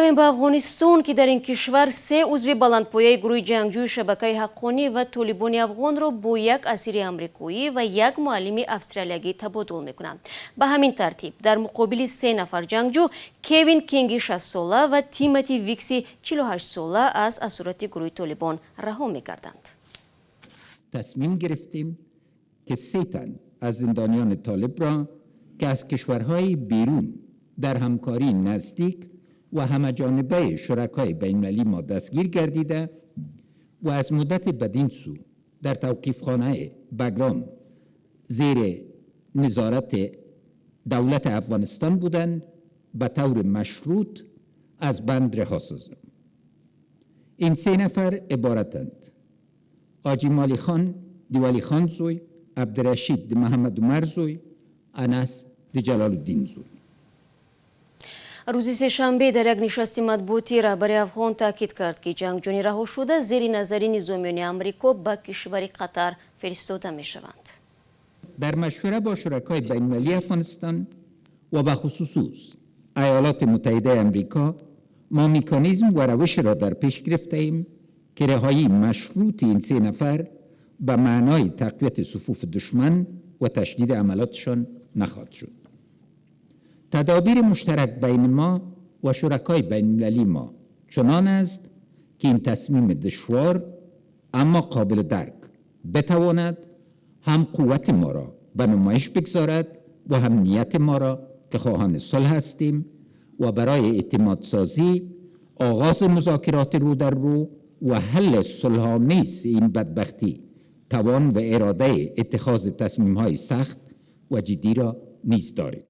Меравем ба Афғонистон, ки дар ин кишвар се узви баландпояи гурӯҳи ҷангҷӯи Шабакаи Ҳаққонӣ ва Толибони афғонро бо як асири амрикоӣ ва як муаллими австралиягӣ табодул мекунанд. Ба ҳамин тартиб, дар муқобили се нафар ҷангҷӯ, Кевин Кинги 60-сола ва Тимоти Викси 48-сола аз асорати гурӯҳи Толибон раҳо мегарданд. Тасмим гирифтем, ки се тан аз зинданиёни толиб ро, ки аз кишварҳои берун дар ҳамкории наздик ва ҳамаҷонибаи шуракои байналмилалии мо дастгир гардида ва аз муддати бадин сӯ дар тавқифхонаи Багром зери назорати давлати Афғонистон буданд, ба таври машрут аз банд раҳо созем. Ин се нафар иборатанд: Ҳоҷи Моли хон ди Вали хон зӯй, Абдурашид ди Муҳаммад Умар зӯй, Анас ди Ҷалолуддин зӯй. Рӯзи сешанбе дар як нишасти матбуотӣ раҳбари афғон таъкид кард, ки ҷангҷӯёни раҳошуда зери назари низомиёни Амрико ба кишвари Қатар фиристода мешаванд. Дар машвара бо шуракои байналмилалии Афғонистон ва ба хусус Иёлоти Муттаҳидаи Амрико мо меканизм ва равиш ро дар пеш гирифтаем, ки раҳоии машрути ин се нафар ба маънои тақвияти суфуфи душман ва ташдиди амалотшон нахоҳад шуд. Тадобири муштарак байни мо ва шуракои байналмилалии мо чунон аст, ки ин тасмими душвор, аммо қобили дарк битавонад ҳам қуввати моро ба намоиш бигзорад ва ҳам нияти моро, ки хоҳони сулҳ ҳастем ва барои эътимодсозӣ, оғози музокироти рӯ дар рӯ ва ҳалли сулҳомез ин бадбахтӣ тавон ва иродаи иттихози тасмимҳои сахт ва ҷиддиро низ дорем.